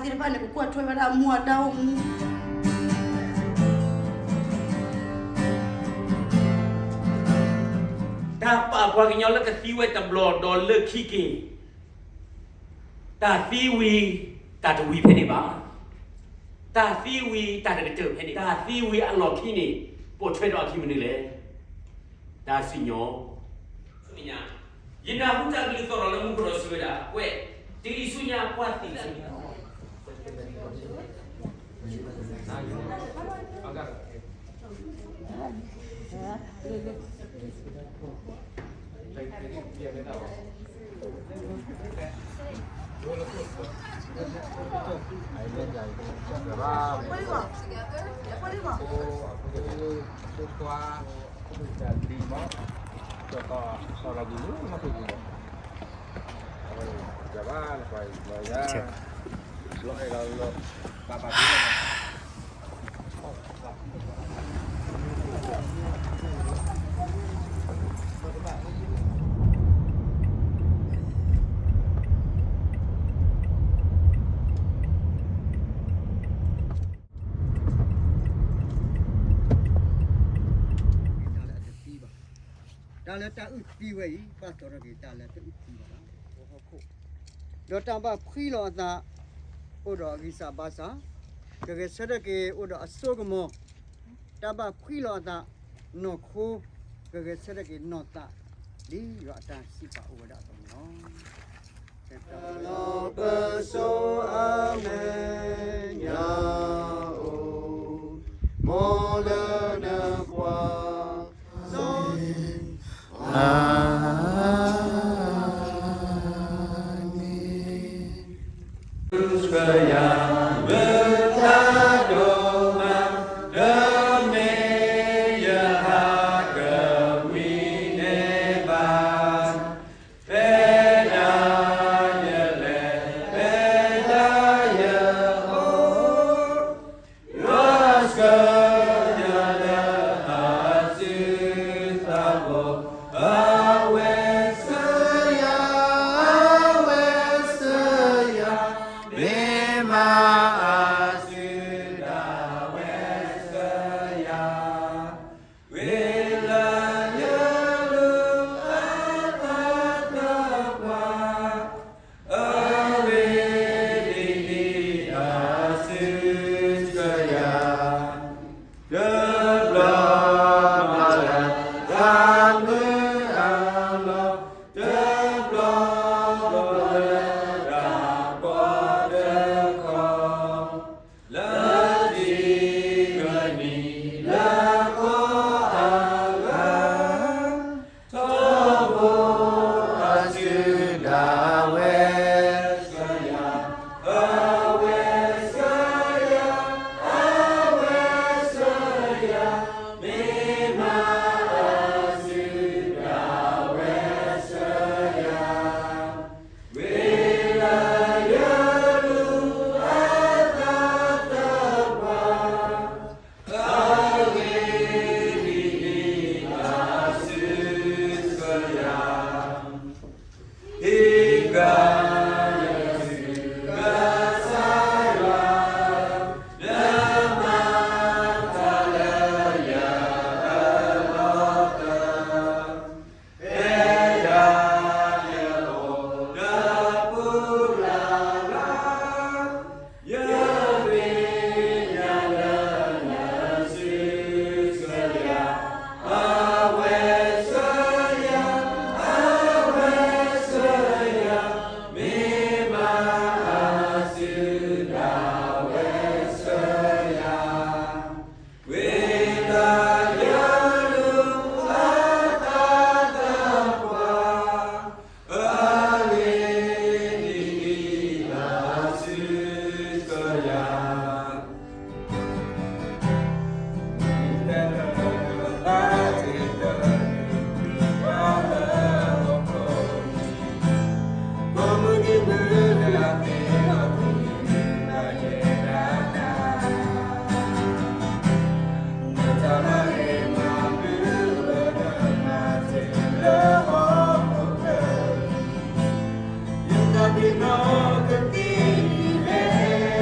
သ့ၣ်တဖၣ်န့ၣ် ကကွၢ်ထွဲဝဲဒၣ်မူအတၢ်အိၣ်မူ တၢ်ပာ်ပှၤကညီလၢကသံဝဲတဘျီဒီးလၢခံက့ၤ, တၢ်သံဝံၤ တၢ်တဝံၤဖဲန့ၣ်ဘၣ်. တၢ်သံဝံၤ တၢ်တကတၢၢ်ဖဲန့ၣ်, တၢ်သံဝံၤအလီၢ်ခံန့ၣ် ပိာ်ထွဲဒီးအခံမနုၤလဲၣ်. တၢ်စံၣ်ညီၣ် ဆူမဲာ်ညါ, ယနၢ်ဟူတၢ်ကလုၢ်သီၣ်ထီၣ်လၢမူခိၣ်ဒီးစံးဝဲဒၣ်, ကွဲးတဂံၢ်ဆူညါ ပှၤသံၣ်ဆူညါ တၢ်လၢတၢ်အုၣ်သံဝဲအံၤ ဘၣ်တီထီၣ်က့ၤတၢ်လၢတအုၣ်သံဘၣ်လီၤ. ဒီးတၢ်ဘၣ်ဖှံလီၤအသး အိၣ်ဒီးအဂံၢ်စၢ်ဘါစၢ်, ကဂဲၤဆၢထၢၣ်က့ၤအိၣ်ဒီးအစိကမီၤ, တၢ်ဘၣ်ဖှံလီၤအသး နီၢ်ခိ ကဂဲၤဆၢထၢၣ်က့ၤနီၢ်သး ဒ်ယွၤအတၢ်စံးပာ်အိၣ်ဝဲဒၣ်အသိးန့ၣ်လီၤ. လီၤပစိာ်အမဲာ်ညါအိၣ် မ်လၢနပှၤစီဆှံ အၤမ့ၣ်. ကစၢ်ယွၤ မ့ၢ်တၢ်ဒိၣ်မး လၢမ့ၢ်ယဟးကဝံၤန့ၢ်ဘၣ် ဖဲဒၣ်ယလဲၤ ဖဲဒၣ်ယအိၣ် ယွၤကစၢ်ယွၤလၢအစုသးဘိ အဝဲကစၢ်ယွၤ အဝဲကစၢ်ယွၤ မ့ၢ်မၤအစုဒၣ်ဝဲကစၢ်ယွၤ ဝံၤလၢယလူၤအသးသပှၢ် အဂ့ၢ်ဒ်အံၤ အစုကယၤ တဘျီဘျီလၢတၢ်မုၢ်အလီၢ် တဘျီဘျီလၢတၢ်ပီၣ်တခီ လၢတံၤကနံၤလၢခီအဂၤ ထီဘိအစုဒၣ်ဝဲကစၢ်ယွၤ အဝဲကစၢ်ယွၤ အဝဲကစၢ်ယွၤ မ့ၢ်မၤအစုဒၣ်ဝဲကစၢ်ယွၤ ဝံၤလၢယလူၤအသးသပှၢ် အဂ့ၢ်ဒ်အံၤ အစုကယၤ ဟံးဃာ်ယစုကစၢ်ယွၤ နမၤတၢ်လၢယအၢၣ်လီၤသး ဖဲဒၣ်ယအိၣ်လၢပူၤလၢ်လၢ် ယသ့ၣ်ညါလၢနစုကယၤ အဝဲကစၢ်ယွၤ အဝဲကစၢ်ယွၤ မ့ၢ်မၤအစုဒၣ်ဝဲကစၢ်ယွၤ ဝံၤလၢယလူၤအသးသပှၢ် အဂ့ၢ်ဒ်အံၤ အစုကယၤ ယသးပ့ၤနီၣ်ကသ့ဒ်လဲၣ်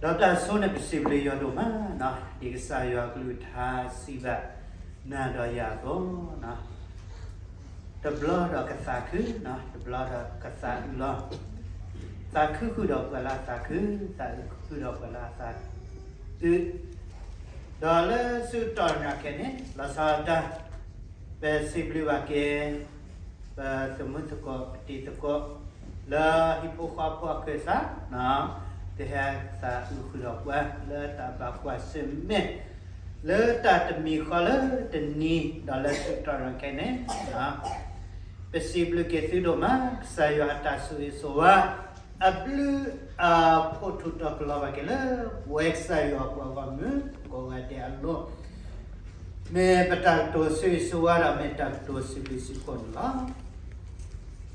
ဒီးတၢ်ဆိန့ၣ် ပစံးဘျုးယွၤဒိၣ်မး, ဒ်ကစၢ်ယွၤကလုၢ်ကထါစံးဘၣ်နၤဒီးယၤအသိး, တဘျီဒီးကသးခု, တဘျီဒီးကသးအုးလီၤ. သးခုဃုာ်ဒီးပှၤလၢအသးခု, သးအုးဃုာ်ဒီးပှၤလၢအသးအုး, ဒီးလၢဆူတီၢ်နၤခဲန့ၣ် လီၤဆီဒၣ်တၢ် ပစံးဘျုးဘၣ်က့ၤ ပသုးမုၢ်သကိး ပတံၤသကိး လၢဟံၣ်ဖိဃီဖိအဃဲၢ်စး, တဟဲသးအုးဃုာ်ဒီးပှၤ လၢတၢ်ဘၣ်ကွၢ်ဆၢၣ်မဲာ် လၢတၢ်တမံၤဃီလၢတနံၤ ဒီးလၢဆူတီၢ်နၤခဲန့ၣ် ပစံးဘျုးက့ၤသုဒိၣ်မး, ကစၢ်ယွၤအတၢ်ဆိၣ်ဂ့ၤဆိၣ်ဝါ အဘျုးအဖှိၣ်ထူးတီၤကလီၤဘၣ်က့ၤလၢ ပဝဲကစၢ်ယွၤပှၤဂီၢ်မုၢ် ကိးဂၤဒဲးအလိၤ, မ့ၢ်ပတၢ်ကတိၤဆိၣ်ဂ့ၤဆိၣ်ဝါဒီး မ့ၢ်တၢ်ကတိၤစံးဘျုးစံးဖှိၣ်န့ၣ်လီၤ.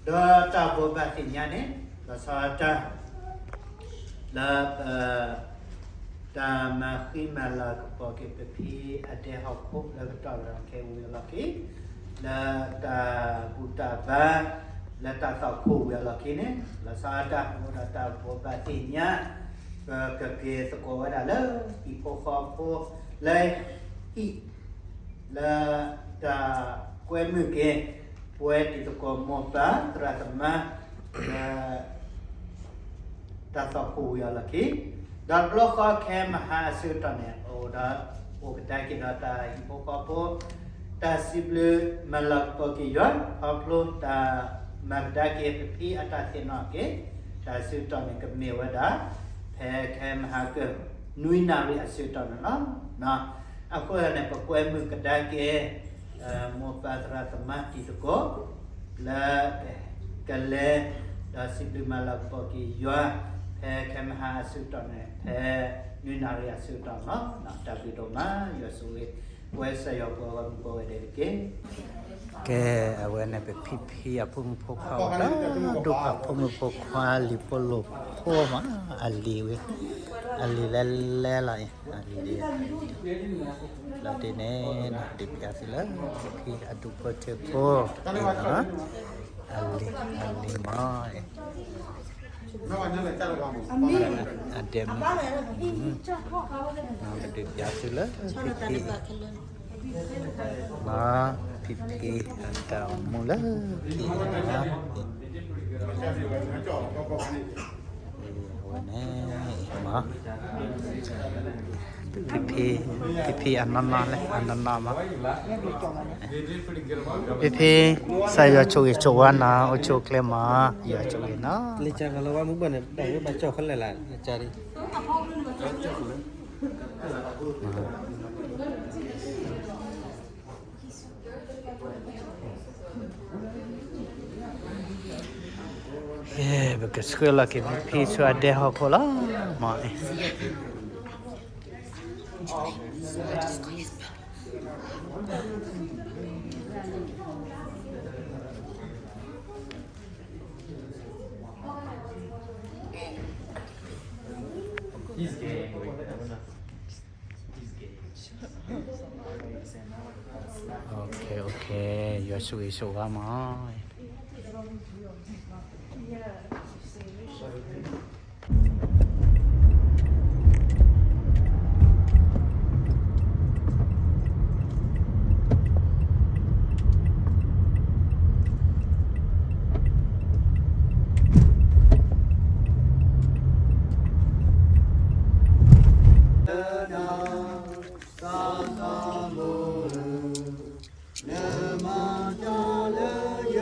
ဒီးတၢ်ဘိးဘၣ်သ့ၣ်ညါန့ၣ် လီၤဆီဒၣ်တၢ် လၢပ တၢ်မၤဃံမၤလၤကပီၤက့ၤပဖံအဒဲဟီၣ်ခိၣ်လၢကတီၢ်နၤခဲဝံၤအလီၢ်ခံ, လၢတၢ်ဘူၣ်တၢ်ဘါ လၢတၢ်သွၣ်ခိၣ်ဝံၤအလီၢ်ခံန့ၣ် လီၤဆီဒၣ်တၢ်အိၣ်ဒီးတၢ်ဘိးဘၣ်သ့ၣ်ညါ, ပကက့ၤသကိးဝဲဒၣ်လၢဟံၣ်ဖိဃီဖိ လၢဟံၣ် လၢတၢ်ကွဲမုာ်က့ၤ ပဝဲတံၤသကိးမိၢ်ပၢ်သရၣ်သမါ လၢ တၢ်သွၣ်ခိၣ်ဝံၤအလီၢ်ခံ, ဒီးတဘျီဃီခဲမဟါအဆၢကတီၢ်န့ၣ် အိၣ်ဒီး အိၣ်ကဒါက့ၤဒီးတၢ်ဟံၣ်ဖိဃီဖိ တၢ်စံးဘျုးမၤလၤကပီၤက့ၤယွၤ ခီဖျိတၢ်မၤကဒါက့ၤပဖံအတၢ်သ့ၣ်နီၣ်က့ၤ တၢ်ဆၢကတီၢ်န့ၣ် ကမ့ၢ်ဝဲဒၣ် ဖဲခဲမဟါကၢ နွံနၣ်ရံၣ်အဆၢကတီၢ်န့ၣ်လီၤ. အဃိန့ၣ် ပကွဲမုာ်ကဒါက့ၤ မိၢ်ပၢ်သရၣ်သမါတံၤသကိး လၢ ကလဲၤ ဒီးစံးဘျုးမၤလၤကပီၤက့ၤယွၤ ဖဲခဲမဟါအဆၢကတီၢ်န့ၣ် ဖဲနွံနၣ်ရံၣ်အဆၢကတီၢ်န့ၣ်လီၤ. တၢ်ဘျုးဒိၣ်မး ယွၤဆိၣ်ဂ့ၤ ပဝဲကစၢ်ယွၤပှၤဂီၢ်မုၢ်ကိးဂၤဒဲးတက့ၢ်. ကဲ အဝဲန့ၣ်ပဖံဖံအဖိမုၣ်ဖိခွါဒီး ဒိၣ်ဖးဖိမုၣ်ဖိခွါလံၤဖိလိာ်ဖိမး အလံၤဝဲ အလံၤလဲၤလဲၤလီၤအံၤ အလံၤ လီၤဒ်န့ၣ် ဒုးပျးသုလၢ ဖံအဒူၣ်ဖိထၢဖိ အလံၤ အလံၤမး အဒဲးမုၣ် ဒုးပျးသုလၢ ဖံဖံ မ့ၢ်ဖံဖံအတၢ်အိၣ်မူလၢခံန့ၣ်လီၤ. အဝဲန့ၣ်မ့ၢ် ဖံဖံ ဖံဖံအနီၢ်နီၢ်လၢ အနီၢ်နီၢ်မ့ၢ် ဖံဖံ ကစၢ်ယွၤဆိၣ်ဂ့ၤဆိၣ်ဝါနီၤ အိၣ်ဆူၣ်အိၣ်ချ့မး ယွၤဆိၣ်ဂ့ၤနီၤ လၢကလီၤဝါမုၢ်ဘၣ်န့ၣ် ဘၣ်ဝဲဘၣ်ကၠီၣ်ခဲလၢာ်လၢ ကၢ်ဒံ ပကဆှၢလီၤက့ၤဖံဖံဆူအဒဲဟီၣ်ခိၣ်လီၤ မ့ၢ် ယွၤဆိၣ်ဂ့ၤဆိၣ်ဝါမး လၢမၤတၢ်လၢယ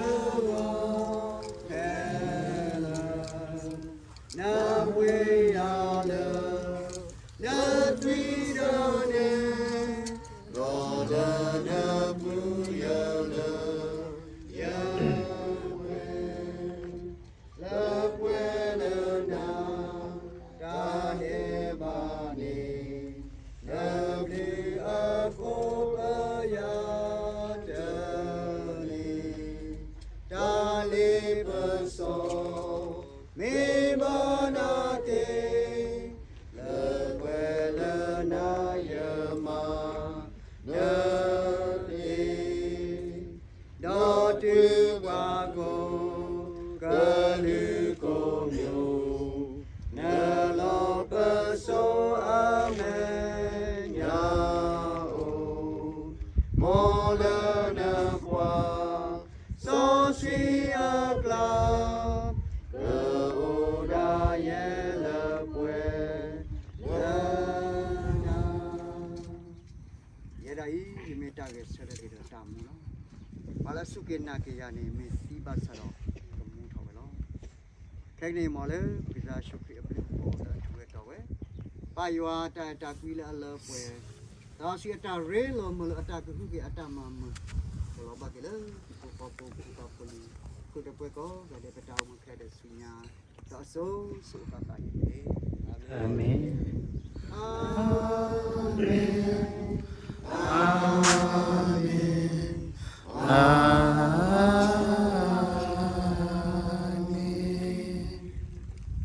ဝဲဒၣ်အံၤ ယမ့ၢ်တၢ်ဂဲၤဆၢထၢၣ်က့ၤဒီးတၢ်မူလီၤ. ပှၤလၢအစူၢ်က့ၤနာ်က့ၤယၤန့ၣ် မ့ၢ်သံဘၣ်ဆၣ်ဒီးကမူထီၣ်ဝဲလီၤ. ခဲကနံၣ်အံၤ မ်လၢပကစၢ်ယ့ၣ်ၡူးခရံာ်အဘျုးအဖှိၣ်လၢအထူးဝဲတီၤဝဲ, ပၢ်ယွၤအတၢ်အဲၣ်တၢ်ကွံလၢအလၢပှဲၤ, ဒီးစံးအတၢ်ရ့လိာ်မုာ်လိာ်အတၢ်ကဟုကယာ်အတၢ်မၤမုာ်, ကလီၤဘၣ်က့ၤလၢပကီၢ်ဖိပှၤကညီဖိလၢ ခိၣ်တပှဲၤကိးဂၤဒဲး ပတၢ်အိၣ်မူခဲလၢာ်ဆူညါ, ဒီးအစိၤစိၤအဃၣ်ဃၣ်န့ၣ်တက့ၢ်. အၤမ့ၣ်. အၤမ့ၣ်.